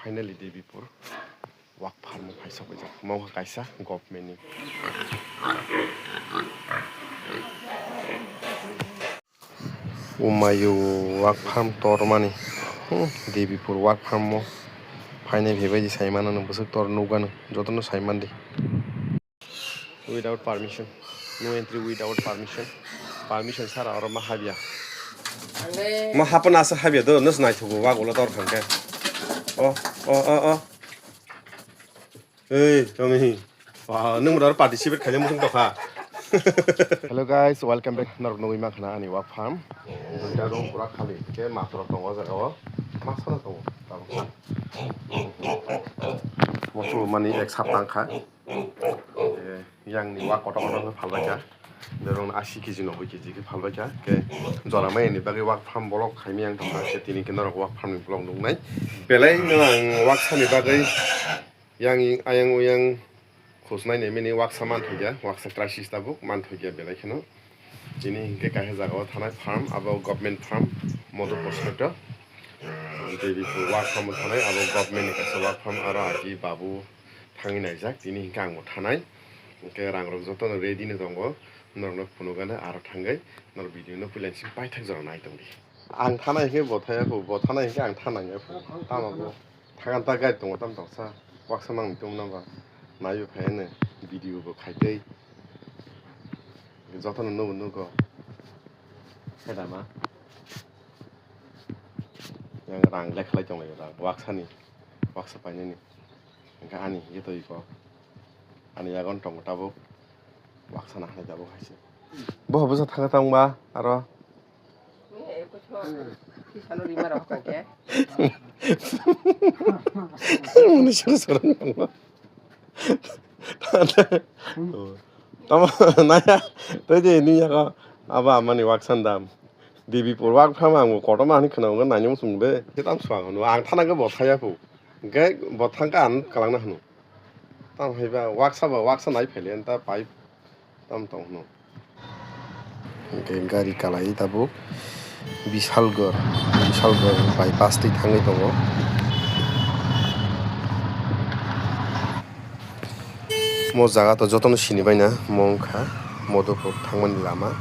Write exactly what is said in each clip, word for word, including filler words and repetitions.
Finally, Debipur wak farm o phai sokphaijak. Mo wngkha kaisa government ni. Umayu wak farm tormani. Hmm, Debipur wak farm o phainai phaibaidi saimano, nwng bwswk tor nukgano, jotono saimandi. Without permission. No entry without permission. Permission sara oro ma habya. Ma hapna asa habya do, nus naithugo wak ulo tor thangkhe. Oh, oh, oh, oh. Ei, Tommy. Wow, nwng mudar participate khaina muchung tokha. Hello guys, welcome back. Norok nugwi mankha na ani wak farm. Duita room pura khali. Ke matrok tongo jaga o. Masana tongo. Mosul mani ek saptang kha. Eh, yang ni wak kotor kotor khe phalbaikha. Dorong asi kg noboi kg khe phalbaikha. Ke jora mai ni bagwi wak farm vlog khaimai ang tongkha. Ke tini khe norok wak farm ni vlog nuknai. Belai no ang wak sani bagwi yang ayang uyang khosnai ni mini waksa manthoikha, waksa crisis tabuk manthoikha belai kheno. Chini hinkhe kaisa jaga o thanai farm, abo government farm, Madhupur side o. Tei biphuo wak farm thanai, abo government ni kaisa wak farm, aro agi babu thangwi naijak, tini hinkhe ang bo thanai. Hinkhe rang rok jotono ready no tongo, norok no phunukgana aro thangwi norok video no puila simi paithak jora nai tongdi. Ang thanai hinkhe bo thaya phu, bo thanai hinkhe ang thanai ya phu, tamo bo. Thagan ta gari tongo tam tongsa. Waksa mang tum nang ba. Nayo phai ne video bo khai tei. Joto no nugo nugo. Heda ma. Yang rang lekha lai tong lai rang. Waksa ni. Waksa painani. Engka ani ye to iko. Ani yagon tongo tabuk. Waksa na hai tabuk hai se. Bo bo sa thanga tang ba aro. Muni soro soro nangma. Tamo naya, tei de ni yaka aba amani waksan dam. Devi pur wak phama ang kotorma ani khna nai nung sung de. Ke tam suang no ang thana ke bo thaya phu. Ke bo thang ka an kalang na hnu. Tamo hai ba waksa ba waksa nai phele anta pipe tam tong hno. Hingke gari kalai tabuk Bishalgarh, Bishalgarh bypass twi thangwi tongo. Mo jaga to jotono sini baina, mo wngkha Madhupur thangmani lama.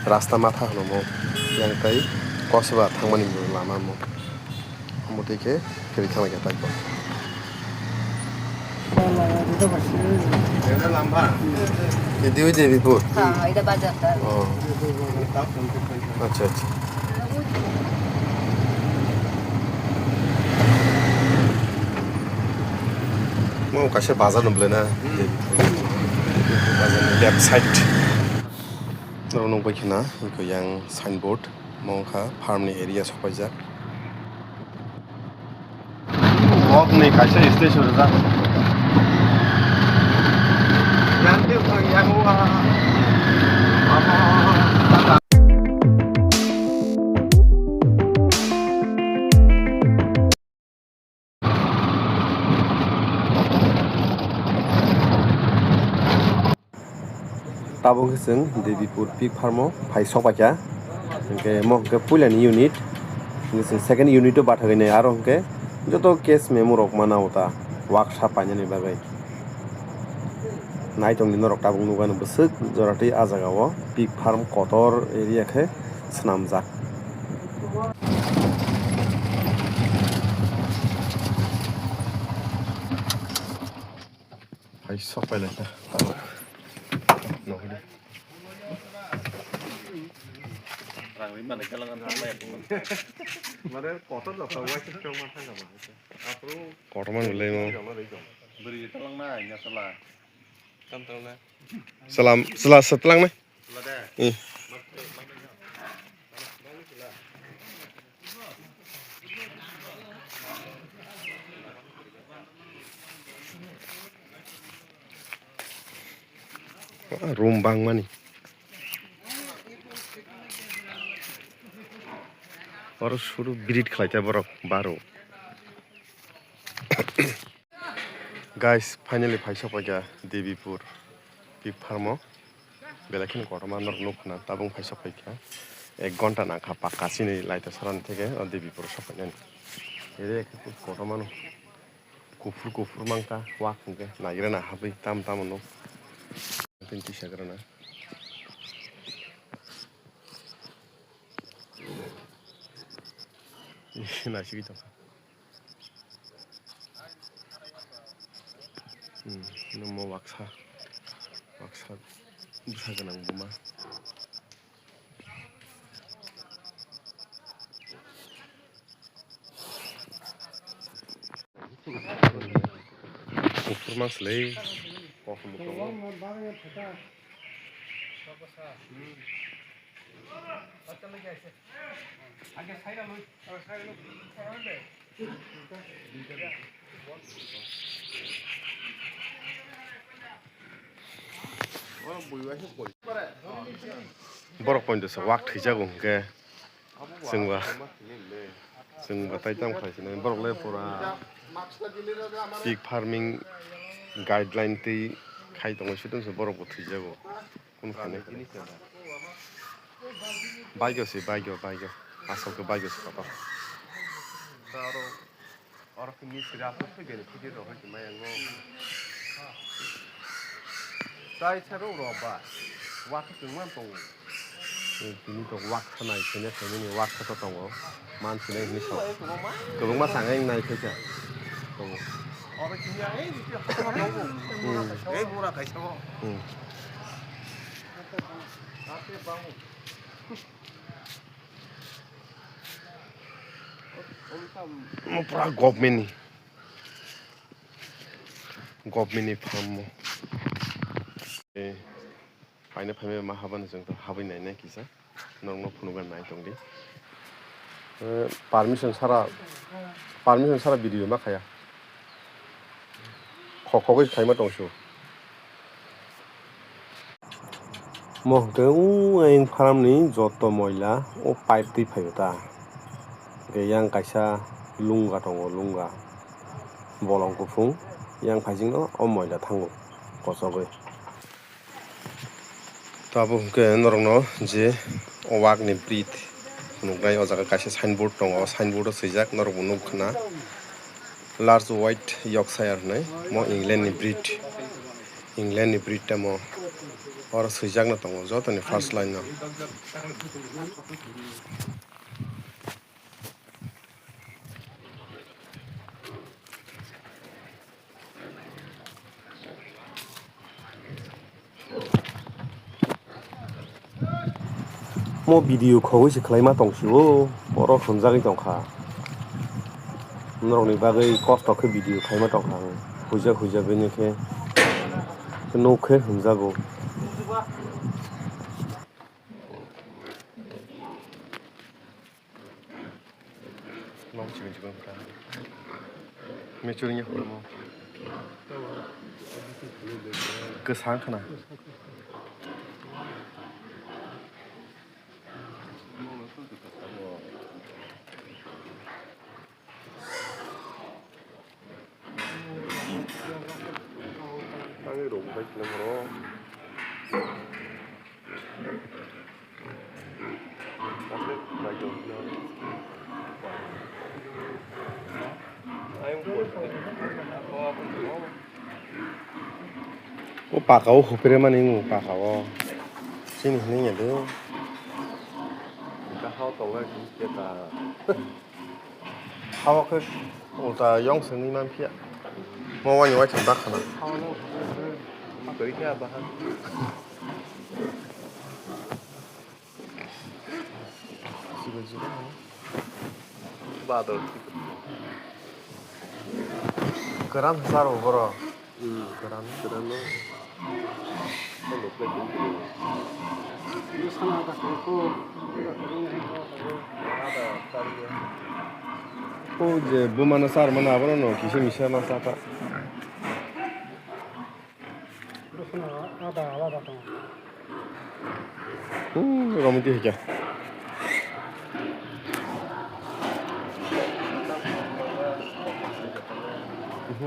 Rasta matha hwno mo, yang tai Kosba thangmani lama mo. Omo twi khe phirwi thanglaikha tai bo. Ede oi Debipur? Ha, ede bazar ta. Oh. Acha, acha. Mo kaisa bazar no belai na. Bazar ni left side. Oro nukbai khna, yang signboard. Mo wngkha farm ni area sokpaijak. Wak ni kaisa station rijak. Yang tei wng yang wa. Tabuk khe chwng Debipur pig farm o phai sokpaikha. Hinkhe mo hinkhe puilani unit, hinkhe chwng second unit o bathagwi nai aro hinkhe joto case memo rok mana o ta waksa painani bagwi. Naitongdi norok tabuk nukgano bwswk jora twi ah jaga o pig farm kotor area khe swnamjak. Hai sok pai lai kha. Nokni. Rang ri mani khe lang thang lai. Mane kotor rok wai se chong ma thang ba. Apro kotor man le mo. Bri talang na nya sala. Tam talang na. Salam, sala satlang na. Sala de. Eh. Room bangmani. Oro suru birit khlaikha borok baro. Guys, finally phai sokpaikha Debipur pig farm o. Belai kheno kotorma norok nukha na, tabuk phai sokpaikha. Ek ghonta nangkha pakka chini laita sarani theke o Debipur sokpainani. Ere kotorma no. Kuphur kuphur mangkha, wak hwnkhe nagrana habwi tam tamo no. Tini tisa grana. Naisingwi tongkha. Hmm, nomo waksa, waksa bwsa gwnang buma. Kuphur mangsa le. Borok poito se wak thwijago hwnkhe chwngba, chwngba tai tamo khlai sinai borok le pura pig farming guideline twi khai tongo, sudom se borok bo thwijago. Kunu khanai khanai. Baigyo se, baigyo, baigyo. Asol khe baigyo se kotor. Oro khe misri aswk khe benefit rok hai khe maya ngo. Chai sa rok rok ba. Wak khe chwng man tongo. Tini to wak kha nai khe nini wak kha to tongo. Man sinai hinwi sa. Kwbangma sangai nai khe kha. Tongo. Oro khe ya ei ni khe ha tongo. Hmm. Ei mura kaisa go. Hmm. Omo pura government ni, government ni farm mo. Eh, paina phaimai ma habani chwng to habwi nainai kisa. Norokno phunukna nai tongdi. Eh, permission sara, permission sara video ma khaya. Khok khogwi khaima tongsu. Mo hwnkhe o ayang pharamni joto moila o pipe twi phaio ta. Hwnkhe yang kaisa lunga tongo, lunga. Bolong kuphung, yang phaisingno o moila thango kochogwi. Tabuk hwnkhe norokno je o wakni bridge phunuknai, o jaga kaisa signboard tongo, o signboard o swijak norokbo nukha na, Large White Yorkshire hinwi, mo England ni breed, England ni breed tamo oro swijakno tongo jotoni first line o. Mo video khogwi se khlaima tong sio, oro hwnjagwi tongkha. Norokni bagwi kosto khe video khlaima tongkha ang, huijak huijak bini khe nuk khe hwnjago. Long chikon chikon kha. Mechur ni horo mo. Kwsang khna. Ani rok bai khna boro. O paka o hupre mani o paka o. Chini hinui ya do. Ka hao tongo keta. Hao khe ulta yong sengwi man phiya. Mo wani waitham bakha na. Twi khe abaha. Badal. Kwran sar bo boro. Hmm. Kwran. Kwran no. O je buma no sar mano abono no kisa misa ma sa ta. Hmm, romiti hika.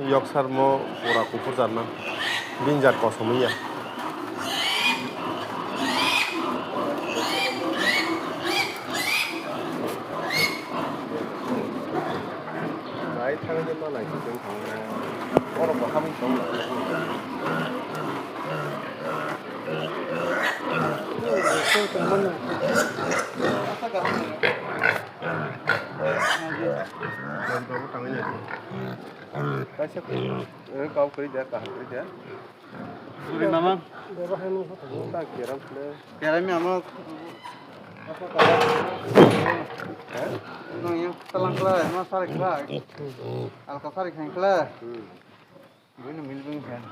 Yok sar mo pura kuphur jarna. Binjak kosom ya. Kaisa, eh, kau kwrwi de, kaham kwrwi de. Buri mama. Boro hai nung kha tongo. Ta keram khle. Keram ya mo. Nung yang talang khlai, ma sari khlai. Alka sari khain khlai. Hmm. Bini mil bini khain.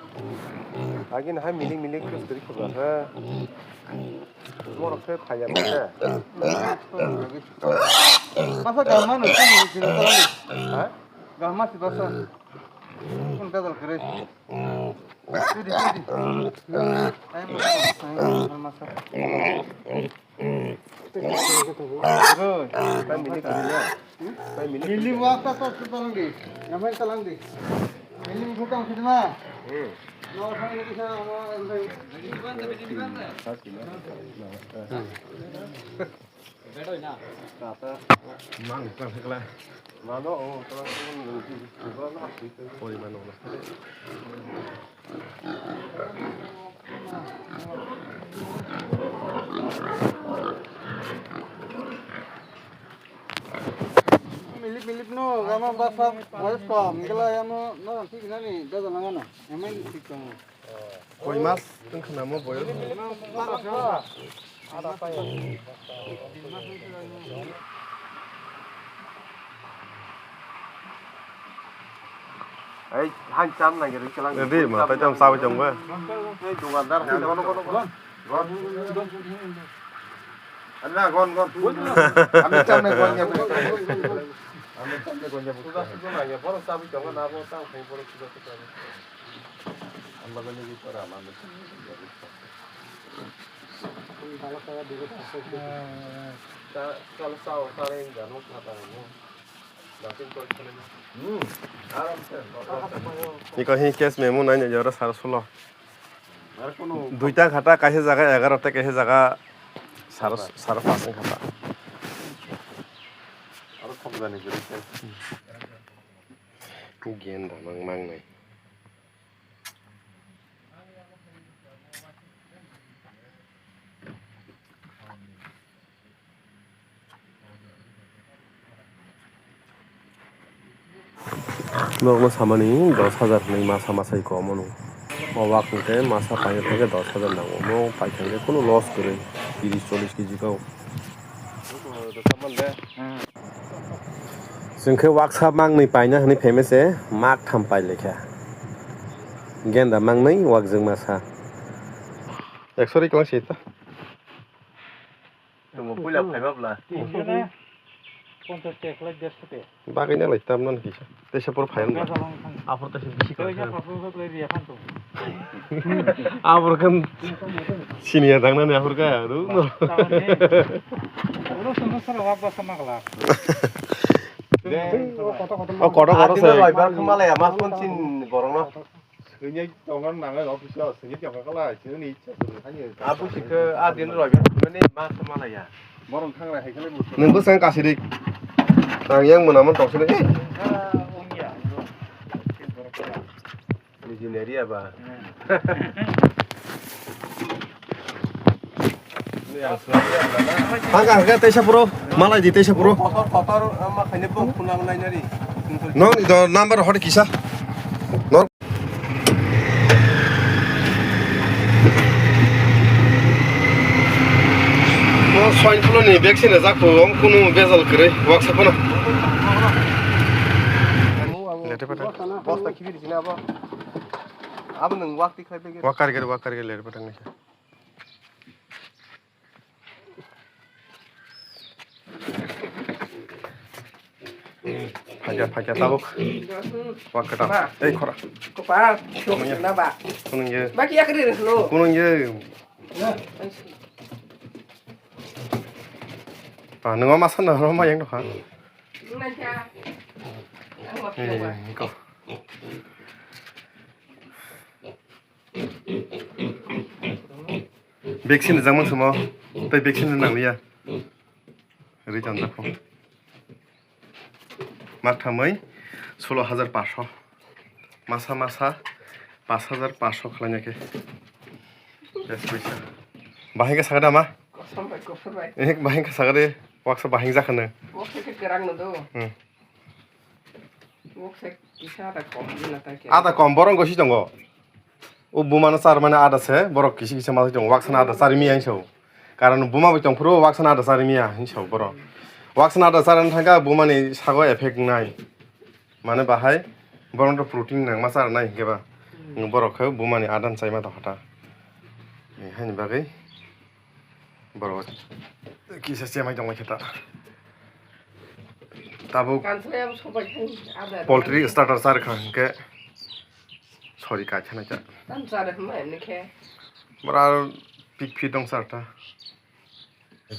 Agin hai milik milik kwrwi khobra ha. Borok khe phaiya khe. Masa gama no sini sini talang. Ha? Gama si basa. Kun gadal kere. Sidi, sidi. Ai, masa, ai, masa. Roi. Milim wakta to talang di. Namai talang di. Milim butang sidma. Hmm. No, thang di sana, no, no. Mang, mang, mang. Mano, oh, tara, tara, tara, tara, tara, tara. Pori mano, na. Milip, milip no, gama basa, wajib kom, gila ya no, no, nanti gini nih, dah jangan no, yang main sih kamu. Koi mas wngkha namo boyo? Ei, han cham nang gari kalang. Di ma, tai tam sawi cham ba. Ei, dukandar, kono, kono, kono. Gon. Anna, gon, gon. Ami cham nang gon ya. Ami cham nang gon ya. Sudah, sudah nang ya. Borok sawi cham na, borok tang, borok sudah, sudah. Iko hi case memo nai jora sar sulo. Duita khata kaisa jaga egaroh ta kaisa jaga sar sar pas khata. Gen da mang mang nai. Norokno samani dos hajar hwnwi masa masa iko omono. O wak hwnkhe masa paina thangkhe dos hajar nango. Omo paithangkhe kunu loss kwrwi, tris chollish kg kau. Chwng khe waksa mangni paina hwnwi phaima se mak tham pai lekha. Genda mangni wakjwk masa. Ekso ri kwlak se ta. Tongmo puila phaiba bla. Tinjone ponchas te ekhlai desh te. Bagwi na lai tamnan kisa. Teisa por phaiyan ba. Aphor teisa bisi koi ya kha. Pasu kha lai riya khan to. Aphor khan siniya dangnani aphor kha ru no. Tamani. Oro sono sara wak basa magla. O koto koto se. Bai bar khamala ya mas pon chin borong no. Sengya tongan nangai office o, sengya tongan kala, sengya ni icha suru hani. Abu sikhe a din roi bini mas malaya. Borong thang rai hai kale musu. Nungbo sang kasirik. Ang yang muna mon tong sini. Engineer ya ba. Hangka hangka teisa puro, malai di teisa puro. Kotor kotor ma khaine bok khuna nai nari. No ni do number hor kisa. No. Mo swine flu ni vaccine jak ko om kunu bezal kre waksa kono. Lete pata. Bosta khibi di sini abo. Abo nung wak ti khai bege. Wakar gere wakar gere lete pata ngi. Phaikha, phaikha, tabuk. Wak kwtal. Ei, khora. Kopa, na ba. Kunung ye. Baki yakri relo. Kunung ye. Ah, nung ma san na ro ma yang ha. Nang kya? Ei, ko. Vaccine rijak mang sumo, tei vaccine nang liya. Ri chang jakho. Mak thamwi Solo hajar paso. Masa masa pas hajar paso khlaina khe. Yes, puisa. Bahai khe sakha da ma? Kosom bai, kufur bai. Eh, bahai khe sakha de. Waksa bahai jakha nang. Waksa khe kerang no do. Hmm. Waksa kisa ada kom di na ta khe. Ada kom borong gosi tongo. O bumano char mani ada se, borok kisi kisa ma tong, waksana ada chari miya hinso. Karon buma bai tong phuru waksana ada chari miya hinso borok. Waksana ada chari thangka bumani sago effect nai. Mane bahai borok to protein nang ma char nai hinke ba. Borok khe bumani adan chai ma tong kha ta. Haini bagwi borok kisa se mai tong kha ta. Tabuk Kansalai abo sobai thang ada. Poultry starter char kha hinke. Sorry, kaithana cha. Tam chare hwnba hwnwi khe. Bora pik phi dong sar ta.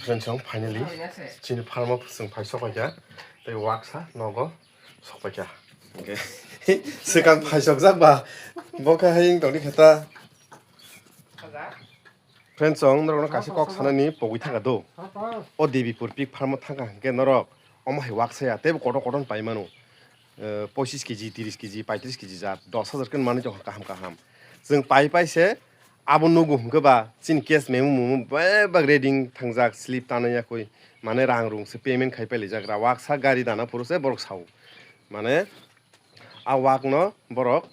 Friends, chwng finally chini farm o chwng phai sok paikha. Tei waksa nogo sok paikha. Okay. Swkang phai sok jak ba. Bo khe hai wng tongni khe ta. Friends, chwng norokno kaisa kok sanani pogwi thangkha do. O Debipur pig farm o thangkha hwnkhe norok omo hai waksa ya teibo kotor kotor pai mano. Eh, pochis kg, tiris kg, paitris kg jat, dos hajar khe manwi tongkha kaham kaham. Chwng pai pai se abo nugo hwnkhe ba chini case memo memo bebak reading thangjak, slip tanai yakui, mane rang rung se payment khai pai laijak, ra waksa gari dana phuru se borok sao. Mane a wakno borok,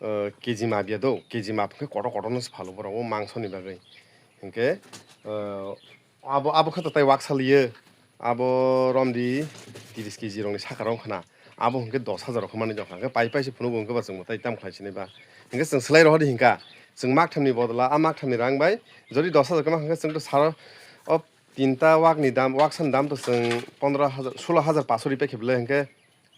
eh, kg map ya do, kg map khe kotor kotor no se phalo borok o mangso ni bagwi. Hinkhe, eh, abo, abo khe to tai waksa liye, abo romdi tiris kg rokni saka rok khna, abo hinkhe dos hajar rok manwi jokha, hinkhe pai pai se phunukgo hinkhe ba chwngbo tai tam khlai sinai ba. Hinkhe chwng swlai rohor di hinka, chwng makthamni bodol a makthamni rang bai jodi dos hajar khe ma hinkhe chwng to saro o tinta wakni dam, waksani dam to chwng pondro hajar, solo hajar paso ri pai khe bwle hinkhe.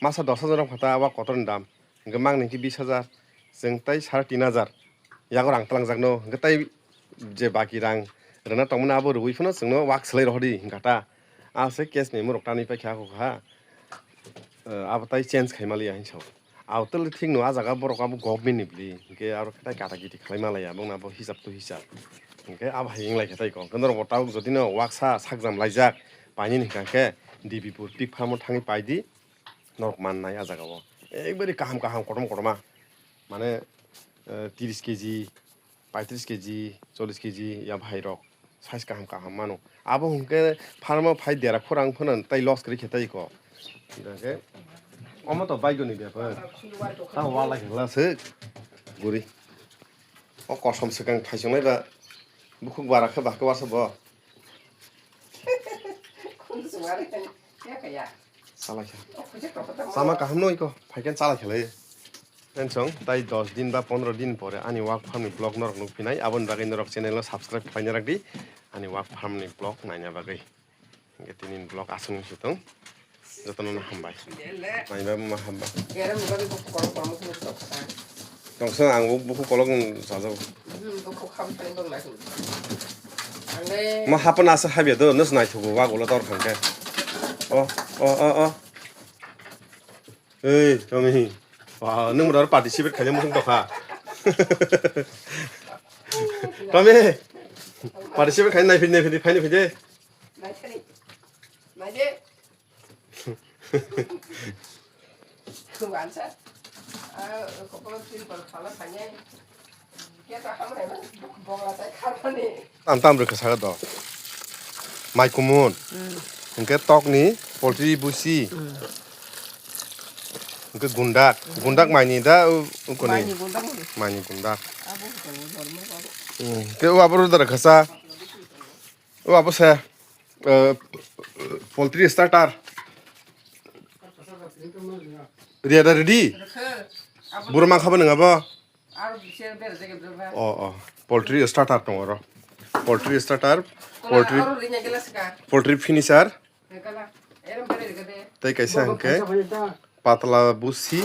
Masa dos hajar rok phatha, a wak kotor ni dam. Hingke mang ni hingke bis hajar, chwng tai sare tin hajar. Yago rang twlangjakno, hingke tai je baki rang rwna tongmani abo rwui phano chwngno wak swlai rohordi hingka ta. A se case memo rok tanwi paikha ako kha. Eh, abo tai change khai maliya hinwi sao. Abo tele thik no, a jaga borok abo government ni bwlwi, hingke aro tai kata kiti khlai malaya, bongni abo hisab to hisab. Hingke abo hai wng lai khe tai kok. Hingke norok bo tabuk jodi no waksa sakjam laijak, painani hingka khe Debipur pig farm o thangwi paidi. Norok mannai a jaga o. Ekbari kaham kaham, kotom kotoma. Mane, eh, tiris kg, paitris kg, chollis kg ya bhai rok. Size kaham kaham mano. Abo hwnkhe farm o phai dera khorang phano tai loss kwrwi khe tai ko. Hwnkhe omo to baigo ni bepar. Ta wala khe la se guri. O kosom swkang thaichongnai ba bukhuk bara khe ba khe warsa bo. Khum sung ari kan ya kaya. Chala kha. Sama kaham no iko, phai khe chala kha lai. Tensong, tai dos din ba pondro din pore ani wak farm ni vlog norok nuk phinai, aboni bagwi norok channel o subscribe khlaina rwk di, ani wak farm ni vlog naina bagwi. Hingke tini ni vlog aswk nung si tong. Jotono no hambai. Naiba ma hambai. Tongsa ang bo buku kolok sajak. Ma hapna asa habya do, nus nai thubu wa gulo tor khangke. O, o, o, o. Ei, Tommy. Wa, nung mura participate khaina mutung tokha. Tommy. Participate khaina nai phidi, nai phidi, phai nai phidi. Wansa. Ah, kokolo pin pal phala phanya. Kya ta ham hai na, bok-, bokla tai kharmani. Tam tam rwkha saka do. Mai kumun. Hmm. Hingke tokni poultry busi. Hmm. Hingke gundak. Gundak maini da, u, u koni. Maini gundak ni. Maini gundak. Abo ko normal ko. Hmm. Ke u aburu da rwkha sa. O abo se, eh, poultry starter. Ready, ready? Buru ma khabo nang abo? O, o. Poultry starter tong oro. Poultry starter, poultry, poultry finisher. Tei kaisa hingke patla busi,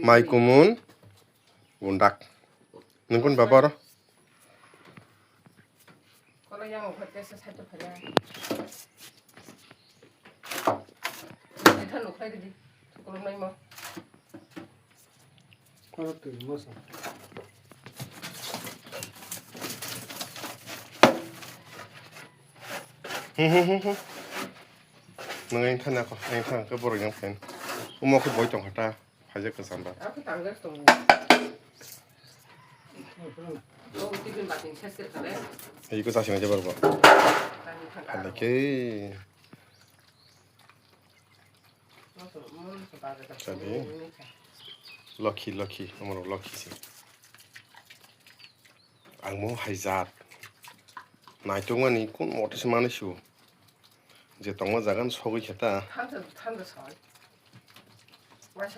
mai kumun, gundak. Nungkun baba oro? Kono yang upat kesa satu kaya. Kita nukhai gidi. Kolom nai mo. Kono tu mo sa. Hmm, hmm, hmm, hmm. Nang yang thana ko, yang thana ko borok yang pen. Umo ko boi tong kha ta. Khaijak kwcham ba. Ako tangjak tongo. Bo tiffin batin ses kare. Ei ko chasing je barbo. Tani thang karo. Aleke. Moso, moso baga da. Tadi. Lokhi, lokhi, omoro lokhi si. Ang mo hai jat. Naitok mani kun mote se mani su. Je tongma jagan sogwi kheta. Thanda, thanda soi.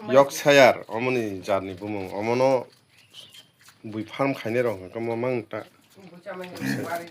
Yorkshire, omoni jatni bumung. Omono bui farm khainai rok hwnkhe mo mang ta. Bui chamani wari